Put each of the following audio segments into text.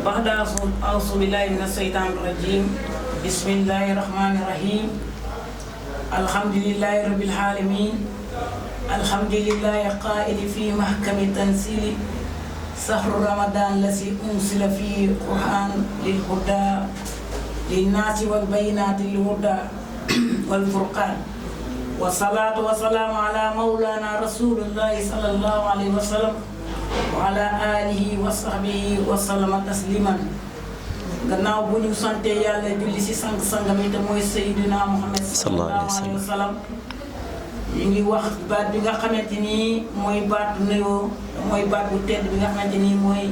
بعد أعوذ بالله من الشيطان الرجيم بسم الله الرحمن الرحيم الحمد لله رب العالمين الحمد لله قائل في محكم تنزيل شهر رمضان الذي أنزل فيه القرآن للهدى للناس والبينات الهدى والفرقان والصلاة والسلام على مولانا رسول الله صلى الله عليه وسلم وعلى آله وصحبه وسلم تسليما gannaaw bu ñu sante yàlla julli ci sang-sangam yi te mooy Seydina Muhammad sallallahu alayhi wa sallam ñu ngi wax baat bi nga xamante ni mooy baatu nuyoo mooy baat bu tedd bi nga xamante ni mooy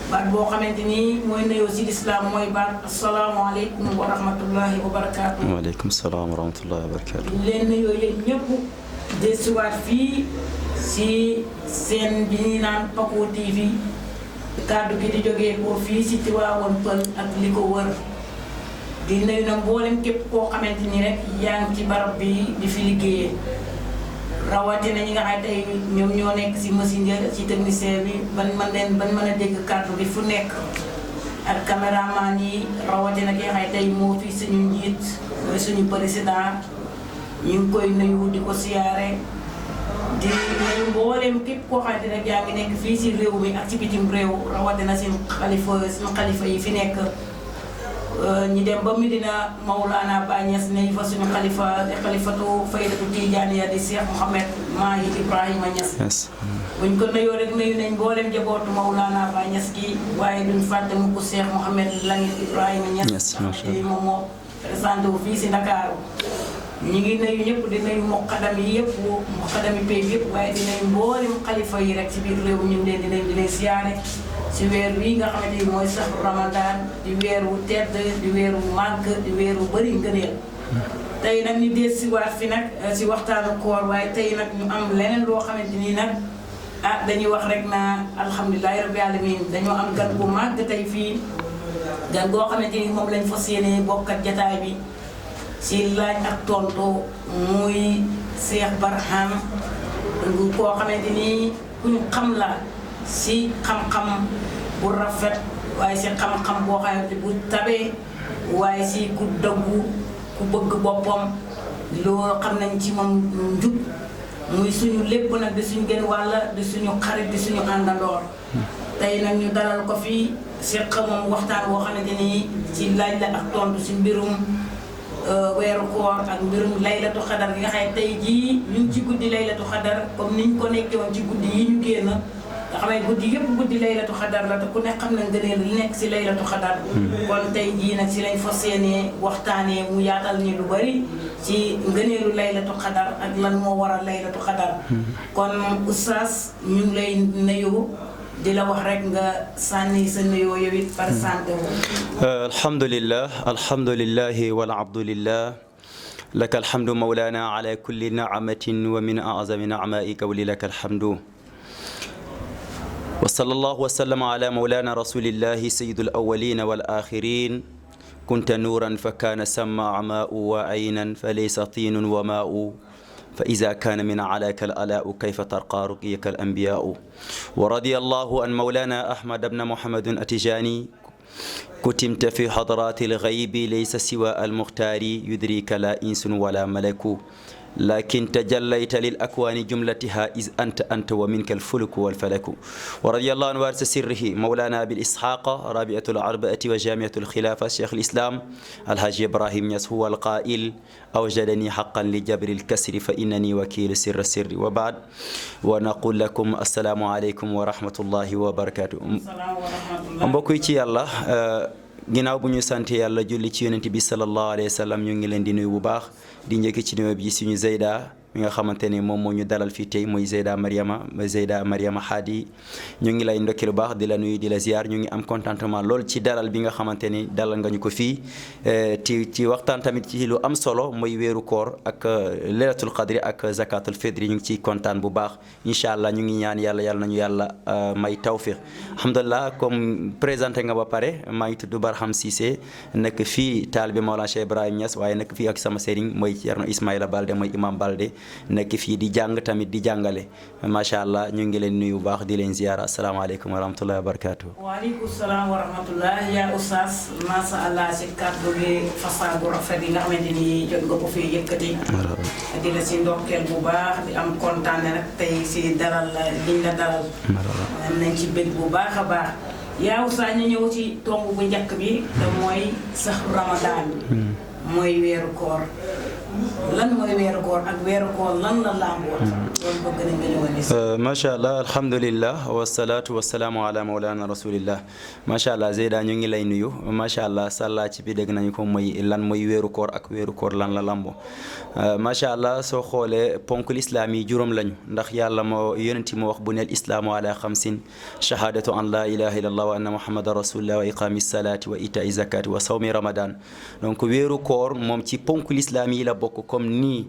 baat boo xamante ni mooy nuyoo ci lislaam mooy baat asalaamaaleykum wa rahmatullahi wa barakaatu. waaleykum salaam wa rahmatullahi wa barakaatu. ñu leen nuyoo yéen ñëpp desuwaat fii ci seen bi ñuy naan Paco TV kàddu gi di jógee ko fii ci Tivaouane Peulh ak li ko wër di nuyu na mboolem képp koo xamante ni rek yaa ngi ci barab bi di fi liggéeyee rawatina ñi nga xam tey ñoom ñoo nekk ci machine ci technicien bi ban mën a dégg kàddu bi fu nekk ak caméraman yi rawatina ki nga xam tey moo fi suñu njiit mooy suñu président ñu ngi koy nuyu di ko siyaare di nuyu mboolem képp koo xamante ne yaa ngi nekk fii ci réew mi ak ci bitim réew rawatina seen xalifa yi fi nekk ñi dem ba Medina Maulana Baye Niass ne fa suñu xalifatu faydatu Tijaaniya di Cheikh Mouhamed Mahi Ibrahima Niass buñ ko nuyoo rek nuyu nañ mboolem njabootu Maulana Baye Niass gi waaye duñ fàtte mu ko Cheikh Mouhamed Lamine Ibrahima Niass moom moo présenté wu fii ci Ndakaaru ñi ngi nuyu ñëpp di nuyu muqaddam yi yëpp muqaddam yi pay bi yëpp waaye di nuyu mboolem xalifa yi rek ci biir réew ñu ngi leen di nuyu di leen siyaare ci weer wi nga xamante ni mooy saxru Ramadan di weer wu tedd di weer wu màgg di weer wu bëri ngëneel tey nag ñu dees si waat fi nag si waxtaanu koor waaye tey nag ñu am leneen loo xamante ni nag dañuy wax rek na alhamdulilahi rabbi alamin dañoo am gan bu màgg tey fii gan goo xamante ni moom lañ fas yéene bokkat jataay bi ci laaj ak tontu muy Cheikh Barham koo xamante ni ku ñu xam la ci xam-xam bu rafet waaye ci xam-xam boo xamante bu tabee waaye ci ku dëggu ku bëgg boppam loolu xam nañ ci moom njub muy suñu lépp nag di suñu gën wàlla di suñu xarit di suñu àndandoor tey nag ñu dalal ko fii Cheikh moom waxtaan boo xamante ni ci laaj la ak tontu ci mbirum weeru koor ak mbirum laylatu xadar gi nga xam ne tey jii ñu ngi ci guddi laylatu xadar comme niñ ko nekkee woon ci guddi yi ñu génn nga xam ne guddi yëpp guddi laylatu xadar la te ku ne xam na ngëneel li nekk ci laylatu xadar kon tey jii nag ci lañ fas yéenee waxtaanee mu yaatal ni lu bari ci ngëneelu laylatu xadar ak lan moo waral laylatu xadar kon oustaz ñu ngi lay nuyu di la wax rek nga sànni sa nuyoo yow it par santé wu. alhamdulillahi wal abdulillah laka alhamdu mawlana ala kulli ni'matin wa min a'zami ni'maika wa laka alhamdu wa sallallahu wa sallama ala mawlana rasulillahi sayyidul awwalin wal akhirin kunta nuran fa kana samma'a ma'u wa aynan fa laysa tinun wa ma'u فإذا كان من علاك الألاء كيف ترقى رقيك الأنبياء ورضي الله عن مولانا أحمد بن محمد الأتجاني كتمت في حضرات الغيب ليس سوى المختار يدريك لا إنس ولا ملك لكن تجليت للأكوان جملتها إذ أنت ومنك الفلك والفلك ورضي الله عن وارث سره مولانا بالإسحاق رابعة الأربعة وجامعة الخلافة شيخ الإسلام الحاج إبراهيم نياس هو القائل أوجدني حقا لجبر الكسر فإنني وكيل سر السر وبعد ونقول لكم السلام عليكم ورحمة الله وبركاته mbokk yi ci yàlla ginnaaw bu ñu sant yàlla julli ci yonent bi sallallahu alayhi wa sallam ñu ngi leen di nuyu bu baax di njëkk ci nuyu bi suñu Zeyda mi nga xamante ne moom moo ñu dalal fii tey mooy Zeyda Mariama Hadi ñu ngi lay ndokki lu baax di la nuyu di la ziar ñu ngi am contentement lool ci dalal bi nga xamante ni dalal nga ñu ko fii ci waxtaan tamit ci lu am solo mooy weeru koor ak leylatul qadri ak zakatul fitri ñu ngi ciy kontaan bu baax incha allah ñu ngi ñaan yàlla nañu yàlla may tawfiq alhamdulilah comme présenté nga ba pare maa ngi tudd Barham Cissé nekk fii taalibe Mawlana Cheikh Ibrahim Niass waaye nekk fii ak sama sëriñ mooy Thierno Ismaïla Balde mooy imam Balde nekk fii di jàng tamit di jàngale macha allah ñu ngi leen nuyu bu baax di leen ziyaara asalaamaaleykum wa rahmatullahi wa barakatuh. waaleykum salaam wa rahmatullah yaa oustaz macha allah si kàddu gi fasaa bu rafet yi nga xamante ni jot nga ko fi yëkkati. di la si ndokkeel bu baax di am kontaan nag tey si dalal liñ la dalal. am nañ ci bëgg bu baax a baax. yaa oustaz ñu ñëw ci tomb bu njëkk bi te mooy sahru ramadan mooy weeru koor lan mooy weeru koor ak weeru koor lan la làmboo loolu bëgg nañ nga ñëwoon macha allah alhamdulillah wasalaatu wasalaamu ala mawlana rasulillah macha allah Zeyda ñu ngi lay nuyu macha allah sàllaa ci bi dégg nañu ko mooy lan mooy weeru koor ak weeru koor lan la làmboo macha allah soo xoolee ponk lislaam yi juróom lañu ndax yàlla moo yonenti moo wax bu neel islaamu ala xamsin shahadatu an la ilaha illallah wa anna muhammadan rasulullah wa iqami salati wa itai zakati wa sawmi ramadan donc weeru koor moom ci ponk lislaam yi la bokk comme nii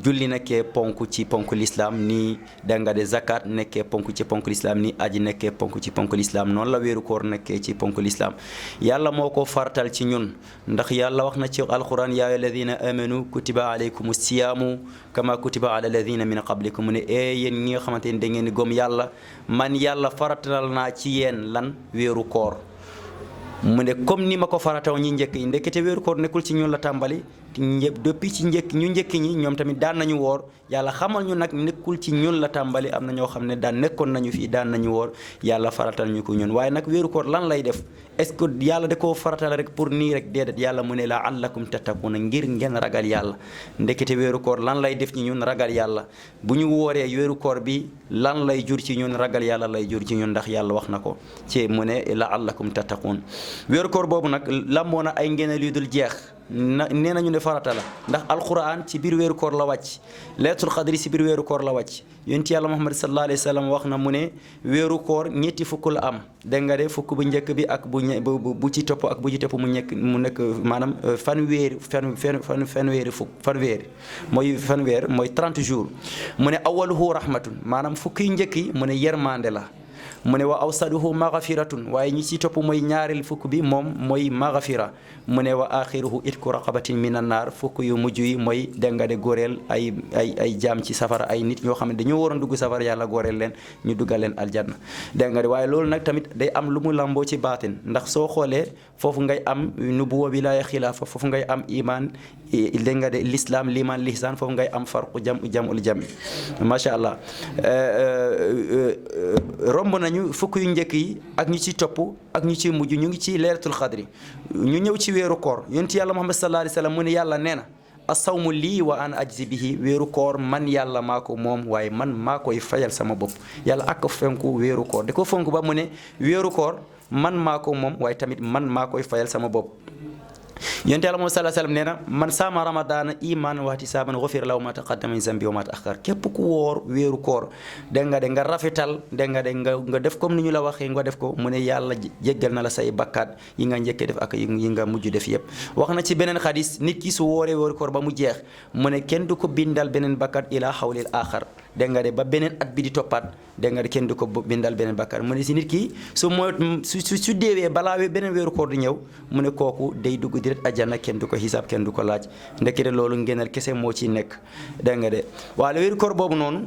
julli nekkee ponk ci ponk l'islam nii danga de zakat nekkee ponk ci ponk l'islam nii aji nekkee ponk ci ponk l'islam noonu la weeru koor nekkee ci ponk l'islam yàlla moo ko fartal ci ñun ndax yàlla wax na ci alquran yaa ayyuha alladina amanu kutiba alaykum siyaamu kama kutiba ala alladina min qablikum mu ne yéen ñi nga xamante ni da ngeen gëm yàlla man yàlla faratal naa ci yéen lan weeru koor mu ne comme ni ma ko farataw ñi njëkk yi ndekete weeru koor nekkul ci ñun la tàmbali depuis ci ñu njëkk ñi ñoom tamit daan nañu woor yàlla xamal ñu nag nekkul ci ñun la tàmbali am na ñoo xam ne daan nekkoon nañu fii daan nañu woor yàlla faratal ñu ko ñun waaye nag weeru koor lan lay def est-ce que yàlla da koo faratal rek pour nii rek déedéet yàlla mu ne la'allakum tattaquna ngir ngeen ragal yàlla ndekete weeru koor lan lay def ci ñun ragal yàlla bu ñu wooree weeru koor bi lan lay jur ci ñun ragal yàlla lay jur ci ñun ndax yàlla wax na ko ci mu ne la'allakum tattaqun weeru koor boobu nag lamboo na ay ngëneel yu dul jeex nee nañu ne farata la ndax alquran ci biir weeru koor la wàcc laylatul qadri ci biir weeru koor la wàcc yonent yàlla Muhammad sallallahu alayhi wa sallam wax na mu ne weeru koor ñetti fukk la am dégg nga de fukk bu njëkk bi ak bu ci topp ak bu ci topp mu nekk maanaam fanweeri mooy 30 jours mu ne awaluhu rahmatun maanaam fukk yu njëkk yi mu ne yermande la mu ne wa awsaduhu maghfiratun waaye ñi ci topp mooy ñaareel fukk bi moom mooy maghfira mu ne wa axiruhu itku raqabatin minan naar fukk yu mujj yi mooy danga de góoreel ay jaam ci safara ay nit ñoo xam ne dañoo waroon dugg safara yàlla góoreel leen ñu duggal leen aljanna dégg nga de waaye loolu nag tamit day am lu mu lamboo ci baatin ndax soo xoolee foofu ngay am nubuwa wilaaya xilaafa foofu ngay am iman dégg nga de l'islam liman lihsan foofu ngay am farqu jamul jami macha allah romb nañu fukk yu njëkk yi ak ñu ci topp ak ñu ci mujj ñu ngi ci laylatul qadri ñu ñëw ci weeru koor yonent yàlla Muhammad sallallahu alayhi wa sallam mu ne yàlla nee na asawmu lii wa ana ajzi bihi weeru koor man yàlla maa ko moom waaye man maa koy fayal sama bopp yàlla ak fonku weeru koor da ko fonk ba mu ne weeru koor man maa ko moom waaye tamit man maa koy fayal sama bopp yonent yàlla moom sallallahu alayhi wa sallam nee na man saama ramadana iman wa ihtisaban ghufira lahu ma taqaddama min zambi wa ma ta'akhkhar képp ku woor weeru koor dégg nga de nga rafetal dégg nga de nga def comme ni ñu la waxee nga def ko mu ne yàlla jéggal na la say bakkaat yi nga njëkkee def ak yi nga mujj def yëpp wax na ci beneen xadis nit ki su wooree weeru koor ba mu jeex mu ne kenn du ko bindal beneen bakkaat ila hawlil axar dégg nga de ba beneen at bi di toppaat dégg nga de kenn du ko bindal beneen bakkaat mu ne si nit ki su deewee balaa beneen weeru koor di ñëw mu ne kooku day dugg direct ajjana kenn du ko xisaab kenn du ko laaj ndekete loolu ngeenal kese moo ci nekk dégg nga de waaye weeru koor boobu noonu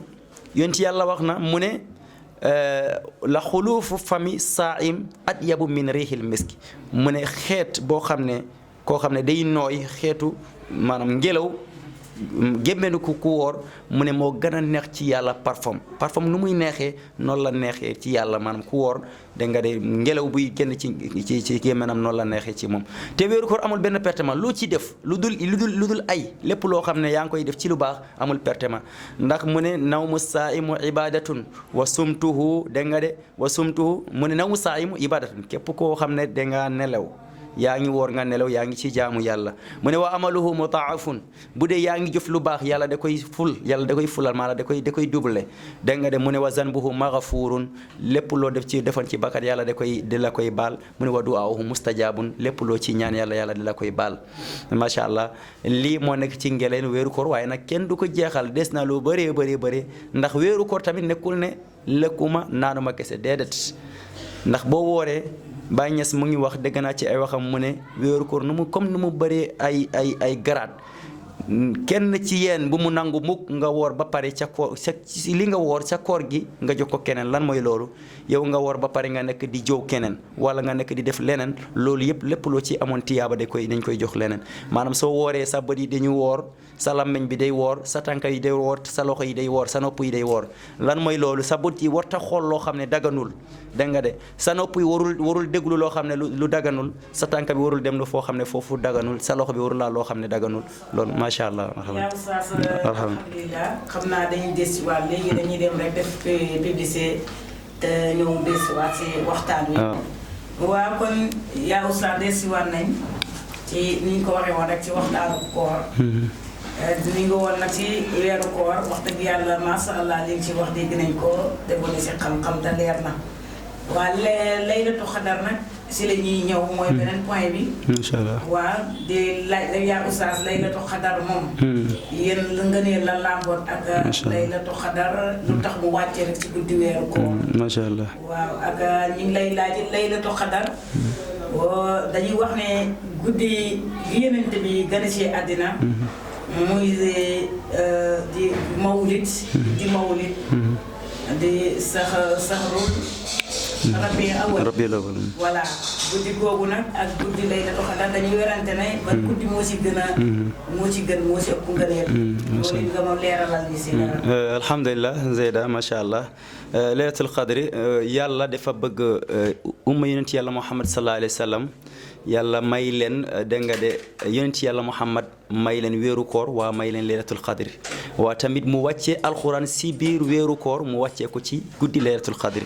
yonti yàlla wax na mu ne la xuluufu fami saa'im atyabu min riihil miski mu ne xeet boo xam ne koo xam ne day nooy xeetu maanaam ngelaw gémmenu ku woor mu ne moo gën a neex ci yàlla parfum nu muy neexee noonu la neexee ci yàlla maanaam ku woor dégg nga de ngelaw buy génn ci gémmenam noonu la neexee ci moom te weeru koor amul benn pertement loo ci def lu dul ay lépp loo xam ne yaa ngi koy def ci lu baax amul pertement ndax mu ne nawmu saa'imu ibadatun wa sumtuhu dégg nga de wa sumtuhu mu ne nawmu saa'imu ibadatun képp koo xam ne da nga nelaw yaa ngi woor nga nelaw yaa ngi ci jaamu yàlla mu ne wa amaluhu mutaafun bu dee yaa ngi jëf lu baax yàlla da koy fulal maanaam da koy double dégg nga de mu ne wa zanbuhu maghfurun lépp loo defoon ci bakkat yàlla di la koy baal mu ne wa du'aahu mustajabun lépp loo ci ñaan yàlla di la koy baal macha allah lii moo nekk ci ngeleen weeru koor waaye nag kenn du ko jeexal des na lu bëree ndax weeru koor tamit nekkul ne lekkuma naanuma kese déedéet ndax boo wooree Baay Ñas mu ngi wax dégg naa ci ay waxam mu ne weeru koor nu mu bëree ay garaat kenn ci yéen bu mu nangu mukk nga woor ba pare ca koor ci li nga woor ca koor gi nga jox ko keneen. lan mooy loolu yow nga woor ba pare nga nekk di jow keneen wala nga nekk di def leneen loolu yëpp lépp loo ci amoon tiyaaba dañ koy jox leneen. maanaam soo wooree sa bët yi dañu woor sa làmmiñ bi day woor sa tànka yi day woor sa loxo yi day woor sa nopp yi day woor. lan mooy loolu sa bët yi warta xool loo xam ne daganul dégg nga de sa nopp yi warul déglu loo xam ne lu daganul sa tànka bi warul dem lu foo xam ne foofu daganul sa loxo bi warul laa loo xam ne daganul loolu macha allah. yaa Oustaz alhamdulilah xam naa dañuy desiwaat léegi dañuy dem rek def publicité te ñëw desiwaat si waxtaan wi. waaw kon yaa Oustaz desiwaat nañ ci ni ñu ko waxee woon rek ci waxtaanu koor. ni nga woon nag ci weeru koor wax dëgg yàlla macha allah li ci wax dégg nañ ko te bu ne si xam-xam te leer na waaye laylatu xadar nag si la ñuy ñëw mooy beneen point bi. incha allah waaw di laaj yaa Oustaz laylatu xadar moom. yéen la nga ne la làmboon ak. laylatu xadar lu tax mu wàccee rek ci guddi weeru koor. macha allah waaw ak ñu ngi lay laaj laylatu xadar. dañuy wax ne guddi gi Yonent bi gën a ci àddina. muy di mawlid di saxarul rabiul awwal voilà guddi googu nag ak guddi laylatul qadr dañuy werante ne ban guddi moo ci gën a moo ci ëpp ngëneel loolu nga ma leeralal ni si alhamdulilah Zeyda macha allah laylatul qadri yàlla dafa bëgg umma yonent yàlla Muhammad sallallahu alayhi wa sallam yàlla may leen dégg nga de yonent yàlla Muhammad may leen weeru koor waa may leen laylatul qadri waa tamit mu wàccee alquran si biir weeru koor mu wàccee ko ci guddi laylatul qadri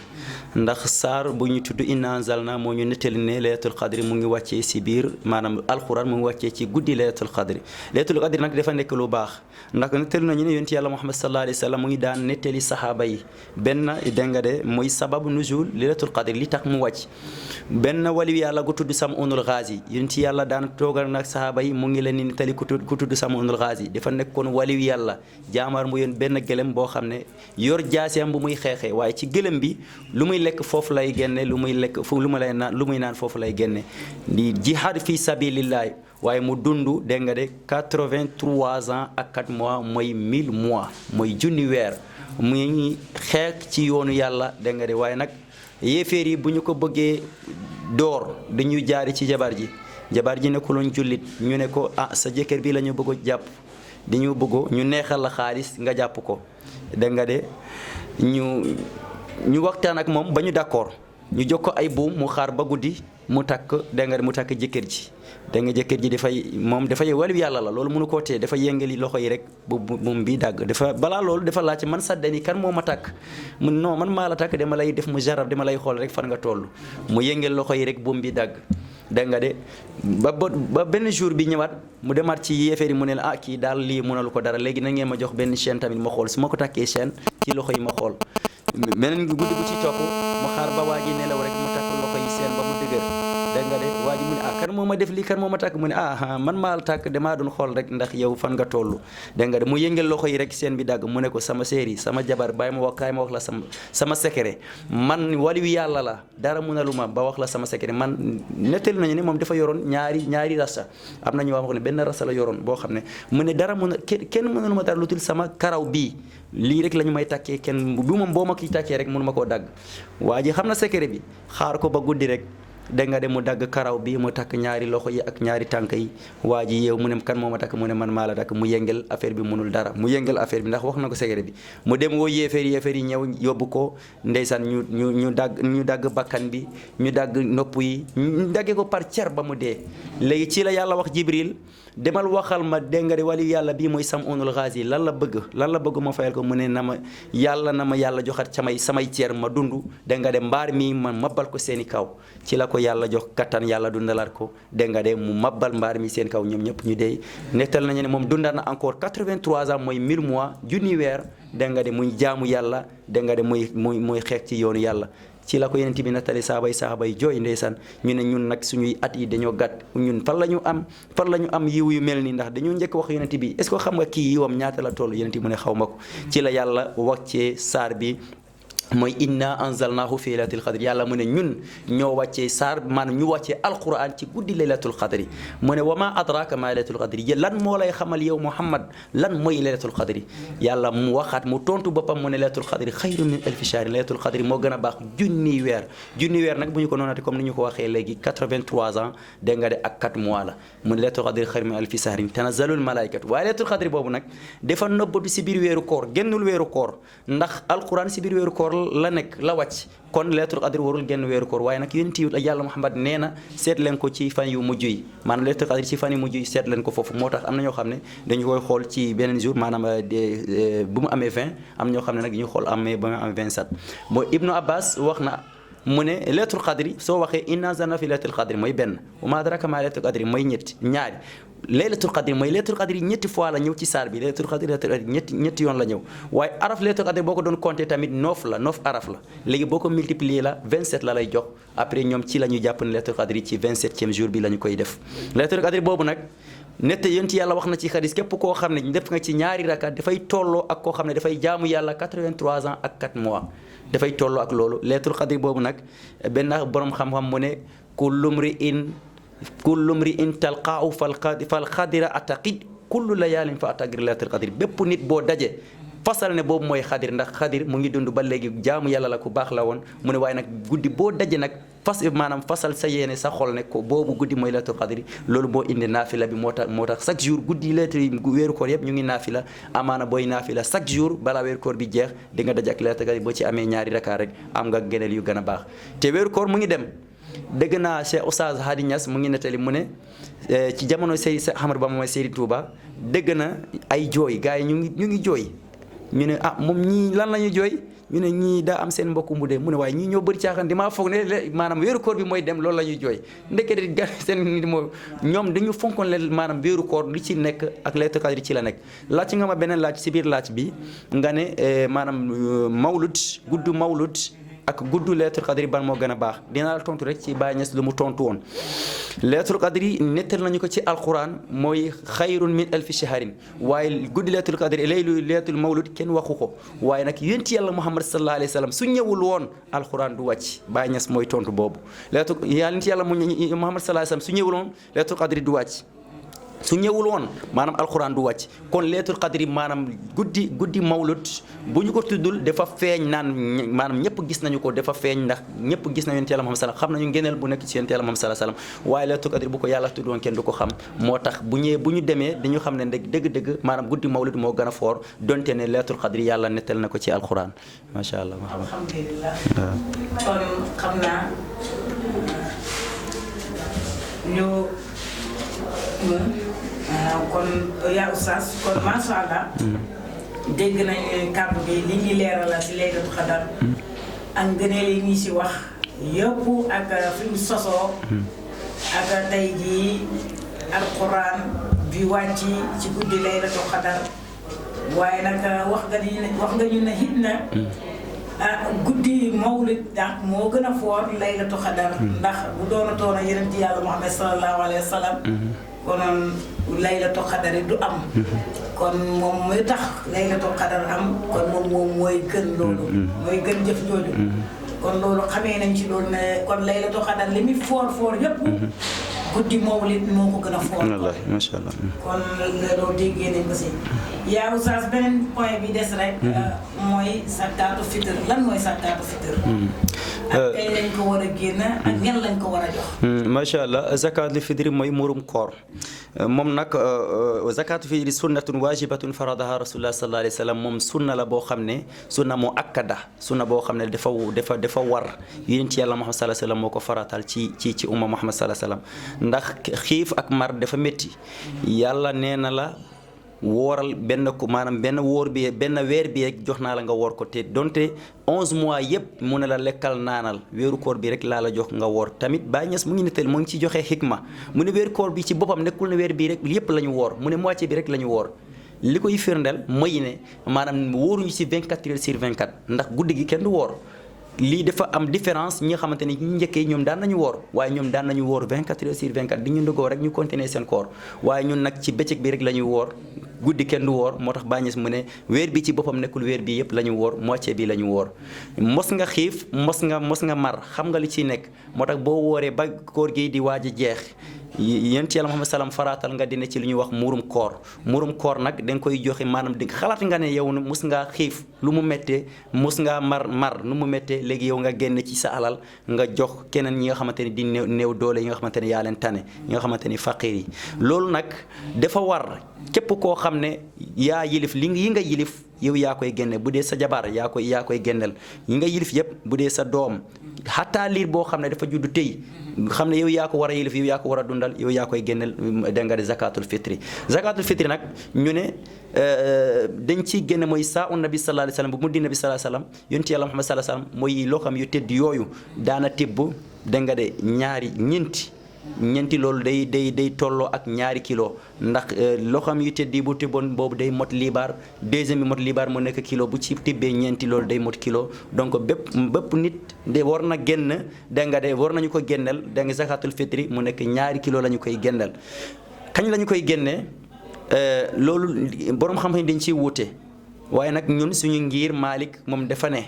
ndax saar bu ñu tudd inna anzalna moo ñu nettali ne laylatul qadri mu ngi wàccee si biir maanaam alquran mu ngi wàccee ci guddi laylatul qadri laylatul qadri nag dafa nekk lu baax ndax nettali nañu ne yonent yàlla Muhammad sallallahu alayhi wa sallam mu ngi daan nettali sahaaba yi benn dégg nga de mooy sababu nuzul laylatul qadri li tax mu wàcc benn waliyu yàlla gu tudd Sam'unul Ghazi yonent yàlla daan toogal nag sahaaba yi mu ngi leen di nettali ku tudd Sam'unul Ghazi dafa nekkoon waliyu yàlla jaamar mu yoon benn gëlëm boo xam ne yor jaasiyam bu muy xeexee waaye ci gëlëm bi lu muy lekk foofu lay génne lu muy lekk lu muy naan foofu lay génne di jihad fi sabilillah waaye mu dund dégg nga de 83 ans ak 4 mois mooy 1000 mois mooy junni weer muy xeex ci yoonu yàlla dégg nga de waaye nag yéeféer yi bu ñu ko bëggee door dañuy jaari ci jabar ji nekkuloon jullit ñu ne ko sa jëkkër bi la ñu bëgg jàpp dañu bëgg ñu neexal la xaalis nga jàpp ko dégg nga de ñu waxtaan ak moom ba ñu d'accord ñu jox ko ay buum mu xaar ba guddi mu takk dégg nga de mu takk jëkkër ji dégg nga jëkkër ji dafay waliyu yàlla la loolu mënu koo tee dafa yëngali loxo yi rek buum bi dagg dafa balaa loolu dafa laajte man saddani kan moo ma takk non man maa la takk dama lay def mu jarab dama lay xool rek fan nga toll mu yëngal loxo yi rek buum bi dagg dégg nga de ba benn jour bi ñëwaat mu demaat ci yéeféer yi mu ne la kii daal lii mënalu ko dara léegi na ngeen ma jox benn chaîne tamit ma xool su ma ko takkee chaîne ci loxo yi ma xool beneen guddi bu ci topp mu xaar ba waa ji nelaw rek mu takk loxo yi seen ba mu dëgër dégg nga de waa ji mu ne kan moo ma def lii kan moo ma takk mu ne man maa la takk damaa doon xool rek ndax yow fan nga toll dégg nga de mu yëngal loxo yi rek seen bi dagg mu ne ko sama séeri sama jabar bàyyi ma wax kaay ma wax la sama secret man waliyu yàlla la dara mënalu ma ba wax la sama secret man nettali nañu ne moom dafa yoroon ñaari rasta am na ñu wax ne benn rasta la yoroon boo xam ne mu ne dara kenn mënalu ma dara lu tul sama karaw bii lii rek la ñu may takkee kenn bu moom boo ma kii takkee rek mënu ma koo dagg waa ji xam na secret bi xaar ko ba guddi rek dégg nga de mu dagg karaw bi mu takk ñaari loxo yi ak ñaari tànk yi waa ji yeew mu ne kan moo ma takk mu ne man maa la takk mu yëngal affaire bi mënul dara mu yëngal affaire bi ndax wax na ko secret bi mu dem woo yéeféer yi ñëw yóbbu ko ndeysaan ñu dagg bakkan bi ñu dagg nopp yi ñu daggee ko par cer ba mu dee léegi ci la yàlla wax Jibril demal waxal ma dégg nga de wali yàlla bii mooy Sam'unul Ghazi lan la bëgg ma fayal ko mu ne na ma yàlla joxat samay ceer ma dund dégg nga de mbaar mi ma mabbal ko seeni kaw ci la ko yàlla jox kattan yàlla dundalaat ko dégg nga de mu mabbal mbaar mi seen kaw ñoom ñëpp ñu dee nettal nañu ne moom dundaat na encore 83 ans mooy 1000 mois junni weer dégg nga de muy jaamu yàlla dégg nga de muy xeex ci yoonu yàlla ci la ko yonent bi nettali saaba yi jooy ndeysaan ñu ne ñun nag suñuy at yi dañoo gàtt ñun fan la ñu am yiw yu mel nii ndax dañoo njëkk wax yonent bi est-ce que xam nga kii yiwam ñaata la toll yonent bi mu ne xaw ma ko ci la yàlla wàccee saar bi mooy inna anzalnahu fi laylatil qadri yàlla mu ne ñun ñoo wàccee saar maanaam ñu wàccee alquran ci guddi laylatul qadri mu ne wa ma adraka ma laylatul qadri lan moo lay xamal yow Muhammad lan mooy laylatul qadri yàlla mu waxaat mu tontu boppam mu ne laylatul qadri xayru min alfi shahr laylatul qadri moo gën a baax junniy weer nag bu ñu ko noonati comme ni ñu ko waxee léegi 83 ans dégg nga de ak 4 mois la mu ne laylatul qadri xayru min alfi shahrin tanazzalul malaikatu waaye laylatul qadri boobu nag dafa nëbbatu si biir weeru koor génnul weeru koor ndax alquran si biir weeru koor la nekk la wàcc kon laylatul qadr warul génn weeru koor waaye nag yonent yi yàlla Muhammad nee na seet leen ko ci fan yu mujj yi maanaam laylatul qadr ci fan yu mujj yi seet leen ko foofu moo tax am na ñoo xam ne dañu koy xool ci beneen jour maanaam bu mu amee 20 am ñoo xam ne nag ñu xool amee ba mu am 27 bon Ibnu Abbas wax na mu ne laylatul qadri soo waxee inna anzalnahu fi laylatul qadri mooy benn wa ma adraka ma laylatul qadri mooy ñaari laylatul qadri mooy laylatul qadri ñetti fois la ñëw ci saar bi laylatul qadri ñetti yoon la ñëw waaye araf laylatul qadri boo ko doon compter tamit 9 araf la léegi boo ko multiplier la 27 la lay jox après ñoom ci la ñu jàpp ne laylatul qadri ci 27e jour bi la ñu koy def laylatul qadri boobu nag nette yonent yàlla wax na ci xadis képp koo xam ne def nga ci ñaari rakat dafay tolloo ak koo xam ne dafay jaamu yàlla 83 ans ak 4 mois dafay tolloo ak loolu laylatul qadri boobu nag benn borom xam-xam mu ne kullu mri'in talqaahu fal xadira ataqid kullu layaalin fa ataqir laylatul qadri bépp nit boo daje fasal ne boobu mooy xadir ndax xadir mu ngi dund ba léegi jaamu yàlla la ku baax la woon mu ne waaye nag guddi boo daje nag fasal sa yéene sa xol ne ko boobu guddi mooy laylatul qadri loolu boo indi naafila bi moo tax chaque jour guddi weeru koor yëpp ñu ngi naafila amaana booy naafila chaque jour balaa weeru koor bi jeex di nga daje ak laylatul qadri boo ci amee ñaari rakaa rek am nga gëneel yu gën a baax te weeru koor mu ngi dem dégg naa Cheikh Oustaz Hadi Niass mu ngi nettali mu ne ci jamono Ahmadou Bamba mooy Serigne Touba dégg na ay jooy gars yi ñu ngi jooy ñu ne moom ñii lan la ñuy jooy ñu ne ñii daa am seen mbokku mu dee mu ne waaye ñii ñoo bëri caaxaan di maa foog ne maanaam weeru koor bi mooy dem loolu la ñuy jooy ndekete ga seen nit moo ñoom dañu fonkoon leen maanaam weeru koor li ci nekk ak laylatul qadri ci la nekk laaj nga ma beneen laaj si biir laaj bi nga ne maanaam mawlud guddu mawlud ak guddu laylatul qadri ban moo gën a baax dinaa la tontu rek ci Baye Niass lu mu tontu woon laylatul qadri nettal nañu ko ci alquran mooy xayrun min alfi shahrin waaye guddi laylatul qadri laylatul mawlud kenn waxu ko waaye nag yonent yàlla Muhammad sallallahu alayhi wa sallam su ñëwul woon alquran du wàcc Baye Niass mooy tontu boobu yonent yàlla Muhammad sallallahu alayhi wa sallam su ñëwul woon laylatul qadri du wàcc su ñëwul woon maanaam alxuraan du wàcc kon laylatul qadri maanaam guddi mawlud bu ñu ko tuddul dafa feeñ naan maanaam ñëpp gis nañu ko dafa feeñ ndax ñëpp gis nañu yonent yàlla Muhammad sallam xam nañu ngëneel bu nekk ci yonent yàlla Muhammad sallam waaye laylatul qadri bu ko yàlla tuddoon kenn du ko xam moo tax bu ñu demee dañu xam ne dëgg-dëgg maanaam guddi mawlud moo gën a foor donte ne laylatul qadri yàlla nettal na ko ci alxuraan macha allah. alhamdulilah kon xam naa ñu kon yaa oustaz kon macha allah dégg nañu kàddu gi li ñuy leeral la si laylatul qadar ak ngëneel yi ñu si wax yëpp ak fi mu sosoo ak tey jii alquran bi wàcc ci guddi laylatul qadar waaye nag wax nga ñu ne hit na guddi mawlid donc moo gën a foor laylatul qadar ndax bu doonatoon a yonent yàlla Muhammad sallallahu alayhi wa sallam konoon laylatul qadar du am kon moom muy tax laylatul qadar am kon moom mooy gën loolu mooy gën jëf jooju kon loolu xamee nañ ci loolu ne kon laylatul qadar li muy foor yëpp guddi mawlid moo ko gën a foor macha allah kon loolu déggee nañ ko si yaa oustaz beneen point bi des rek mooy zakaatu fitr lan mooy zakaatu fitr ak tey lañ ko war a génn ak ñan lañ ko war a jox macha allah zakaatu fitr mooy murum koor moom nag zakaatu fitr sunnatun wajibatun faradaha rasulullah sallallahu alayhi wa sallam moom sunna la boo xam ne sunna moo akkada sunna boo xam ne dafa war yonent yàlla Muhammad sallallahu alayhi wa sallam moo ko faratal ci umma Muhammad sallallahu alayhi wa sallam ndax xiif ak mar dafa métti yàlla nee na la wooral benn weer bi rek jox naa la nga woor ko te donte 11 mois yëpp mu ne la lekkal naanal weeru koor bi rek laa la jox nga woor tamit Baye Niass mu ngi nettal mu ngi ci joxe xikma mu ne weeru koor bi ci boppam nekkul ne weer bi rek yëpp la ñu woor mu ne moitié bi rek la ñu woor li koy firndeel mooy ne maanaam wóoruñu ci 24 heures sur 24 ndax guddi gi kenn du woor lii dafa am différence ñi nga xamante ni ñu njëkkee ñoom daan nañu woor waaye ñoom daan nañu woor 24 heures sur 24 di ñu ndogoo rek ñu continuer seen koor waaye ñun nag ci bëccëg bi rek la ñuy woor guddi kenn du woor moo tax bàññees mu ne weer bi ci boppam nekkul weer bi yëpp la ñu woor moitié bi la ñu woor mos nga xiif mos nga mar xam nga li ciy nekk moo tax boo wooree ba koor gi di waaj a jeex yonent Yàlla Muhammad salaam faraatal nga dina ci lu ñuy wax murum koor nag da nga koy joxe maanaam di xalaat nga ne yow mos ngaa xiif lu mu méttee mos ngaa mar nu mu méttee léegi yow nga génn ci sa alal nga jox keneen ñi nga xamante ni di néew doole yi nga xamante ne yaa leen tane ñi nga xamante ni faqiir yi loolu nag dafa war képp koo xam ne yaa yilif yi nga yilif yow yaa koy génne bu dee sa jabar yaa koy génneel yi nga yilif yëpp bu dee sa doom xataa liir boo xam ne dafa juddu tey xam ne yow yaa ko war a yilif yow yaa ko war a dundal yow yaa koy génneel dégg nga de zakatul fitri nag ñu ne dañ ciy génne mooy saa un nabi sallallahu alayhi wa sallam bu mu di nabi sallallahu alayhi wa sallam yonent Yàlla Muhammad sallallahu alayhi wa sallam mooy loo xam yu tëdd yooyu daana tibb dégg nga de ñeenti loolu day tolloo ak ñaari kilo ndax loo xam yu teddi bu tibboon boobu day mot liibaar deuxième bi mot liibaar mu nekk kilo bu ci tibbee ñeenti loolu day mot kilo donc bépp nit de war na génn dégg nga de war nañu ko génneel dégg nga zakatul fitri mu nekk ñaari kilo la ñu koy génneel kañ la ñu koy génnee loolu borom xam-xam dañ ciy wuute waaye nag ñun suñu ngir Malik moom dafa ne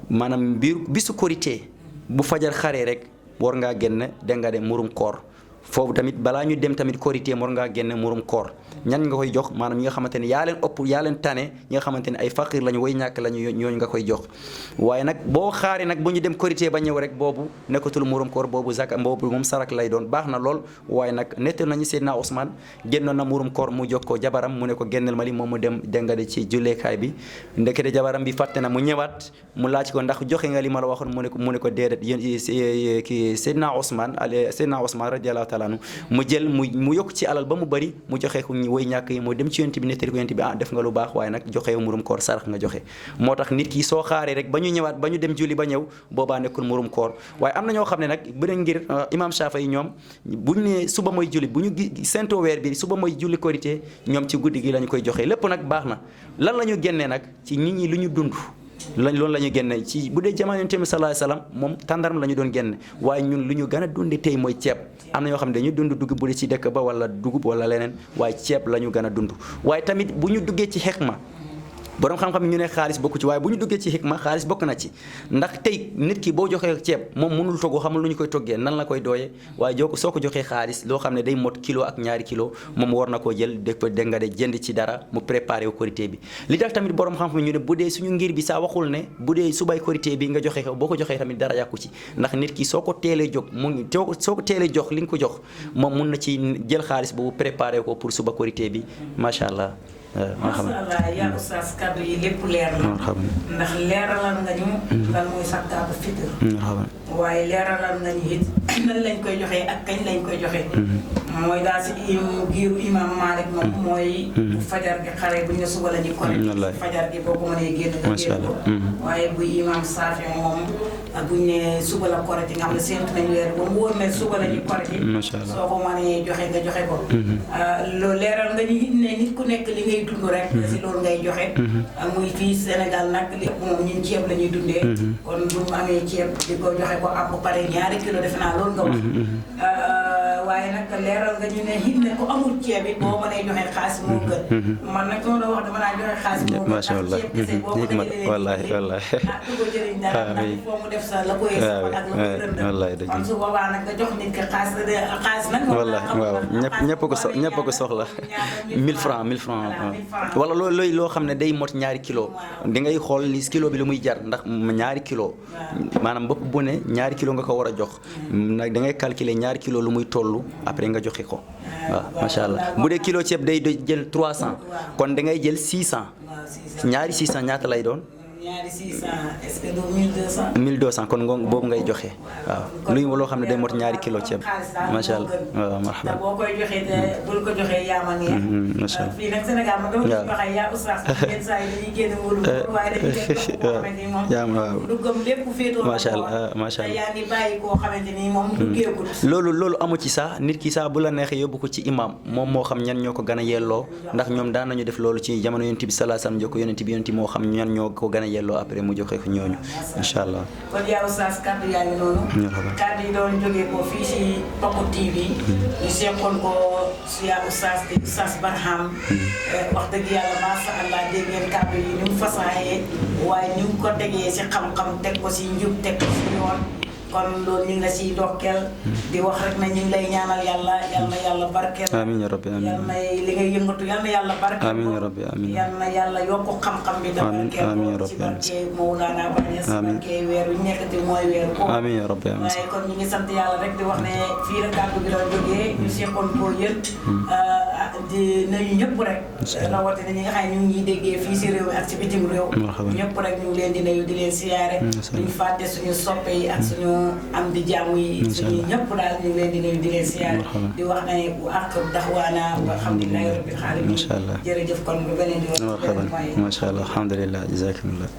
maanaam bisu korité bu fajar xaree rek war ngaa génn dégg nga de murum koor foofu tamit balaa ñu dem tamit korité war ngaa génn murum koor ñan nga koy jox maanaam ñi nga xamante ne yaa leen ëpp yaa leen tane ñi nga xamante ne ay faqir lañu way ñàkk lañu ñooñu nga koy jox waaye nag boo xaaree nag bu ñu dem korité ba ñëw rek boobu nekkatul murum koor boobu moom sarak lay doon baax na lool waaye nag nettal nañu Seydina Ousmane génnoon na murum koor mu jox ko jabaram mu ne ko génneel ma li moom mu dem dégg nga de ci julleekaay bi ndekete jabaram bi fàtte na mu ñëwaat mu laaj ko ndax joxe nga li ma la waxoon mu ne ko déedéet yéen kii Seydina Ousmane radiyallahu taala anhu mu jël mu yokk ci alal ba mu bëri mu joxe ko way ñàkk yi mu dem ci yonent bi nettali ko yonent bi def nga lu baax waaye nag joxe murum koor sarax nga joxe moo tax nit ki soo xaaree rek ba ñu ñëwaat ba ñu dem julli ba ñëw boobaa nekkul murum koor waaye am na ñoo xam ne nag bu ngir imam Shafi'i ñoom buñ ne suba mooy julli bu ñu sentoo weer bi suba mooy julli korité ñoom ci guddi gi la ñu koy joxe lépp nag baax na lan la ñu génnee nag ci nit ñi lu ñu dund loolu la ñu génne ci bu dee jamono Yonent bi sallallahu alayhi wasallam moom tàndarma la ñu doon génne waaye ñun lu ñu gën a dunde tey mooy ceeb am na ñoo xam ne dañuy dund dugub bu dee ci dëkk ba wala dugub wala leneen waaye ceeb la ñu gën a dund waaye tamit bu ñu duggee ci xikma borom xam-xam ñu ne xaalis bokku ci waaye bu ñu duggee ci xikma xaalis bokk na ci ndax tey nit ki boo joxee ceeb moom mënul togg xamul lu ñu koy toggee nan la koy dooyee waaye soo ko joxee xaalis loo xam ne day mot kilo ak ñaari kilo moom war na koo jël dégg nga de jënd ci dara mu préparé wu korité bi li tax tamit borom xam-xam ñu ne bu dee suñu ngir bi saa waxul ne bu dee subay korité bi nga joxe ko boo ko joxee tamit dara yàqu ci ndax nit ki soo ko teelee jóg soo ko teelee jox li nga ko jox moom mun na ci jël xaalis boobu préparé ko pour suba korité bi macha allah. macha allah yaa oustaz kaddu yi lépp leer na ndax leeralal nga ñu lan mooy zakatul fitr waaye leeralal nga ñu it nan lañ koy joxee ak kañ lañ koy joxee mooy daal si giiru imam Malik moom mooy bu fajar gi xare bu ñu ne suba la ñu korite fajar gi boo ko mënee génn nga génn ko waaye bu imam Saafi moom bu ñu ne suba la korite nga xam ne séntu nañ weer ba mu wóor ne suba la ñu korite soo ko mënee joxe nga joxe ko loolu leeral nga ñu ne nit ku nekk li ngay dund rek si loolu ngay joxe muy fii Sénégal nag lépp moom ñun ceeb la ñuy dundee kon bu mu amee ceeb di ko joxe ko à peu près ñaari kilo defe naa loolu nga wax waaye nag leeral nga ñu ne it ne ku amul ceeb it boo mënee joxe xaalis moo gën man nag soo doon wax dama naa joxe xaalis moo gën ndax ceeb kese boo ko dajalee wallaahi du ko jëriñ dara ndax foo mu def sa la koy ak la koy rënd kon su boobaa nag nga jox nit ki xaalis nag wallaahi waaw ñëpp ko soxla 1000 francs wala loolu loo xam ne day mot ñaari kilo di ngay xool li kilo bi lu muy jar ndax ñaari kilo maanaam bopp bu ne ñaari kilo nga ko war a jox nag da ngay calculer ñaari kilo lu muy toll après nga joxe ko waaw macha allah bu dee kilo ceeb day jël 300 kon da ngay jël 600 ñaari 600 ñaata lay doon. ñaari 600 est-ce que du 1200. 1200 kon boobu ngay joxe waaw luy loo xam ne day mot ñaari kilo ceeb macha allah waaw marhaba boo koy joxee te bul ko joxee yaa ma neex. macha allah fii nag Sénégal ma dama ci waxee yaa oustaz yenn saa yi dañuy génn wóolu waaye dañuy teg koo xamante ni moom du gëm lépp féetoo macha allah macha allah yaa ngi bàyyi koo xamante ni moom du géegul loolu amu ci sax nit ki sax bu la neexee yóbbu ko ci imam moom moo xam ñan ñoo ko gën a yelloo ndax ñoom daan nañu def loolu ci jamono yonent bi sallallahu alayhi wasallam jokko yonent bi moo xam ñan ñoo ko gën a yelloo après mu joxe ko ñooñu incha allah. kon yaa oustaz kàddu yaa ngi noonu. kàddu yi doon jógee ko fii si Paco TV. ñu seqoon ko si yaa oustaz di oustaz Barham. wax dëgg yàlla macha allah dégg ngeen kàddu yi ni mu fasaayee waaye ñu ngi ko tegee si xam-xam teg ko si njub teg ko si yoon. kon loolu ñu ngi la siy dokkeel di wax rek na ñu ngi lay ñaanal yàlla yal na yàlla barkeel. amiin ya rabbi amiin yal na li ngay yëngatu yal na yàlla barkeel. amiin ya rabbi amiin yal na yàlla yokk xam-xam bi. amiin amiin ya rabbi ci barke Mawlana Baye si barke weer wi nekkati mooy weer ko. amiin ya rabbi amiin waaye kon ñu ngi sant yàlla rek di wax ne fii rek kàddu bi doon jógee ñu seqoon koo yël di nuyu ñëpp rek. rawatina ñi nga xam ne ñu ngi ñuy déggee fii si réew mi ak si bitim réew. ñëpp rek ñu ngi leen di nuyu di leen siyaare. duñu fàtte suñu soppe yi ak suñu am di jàmm yi suñu ñëpp daal ñu ngi leen di nuyu di leen siyaare di wax ne bu ak daxwaana alhamdulillahi rabbil alamin jërëjëf kon bu beneen yoon macha allah alhamdulillah jazakumullah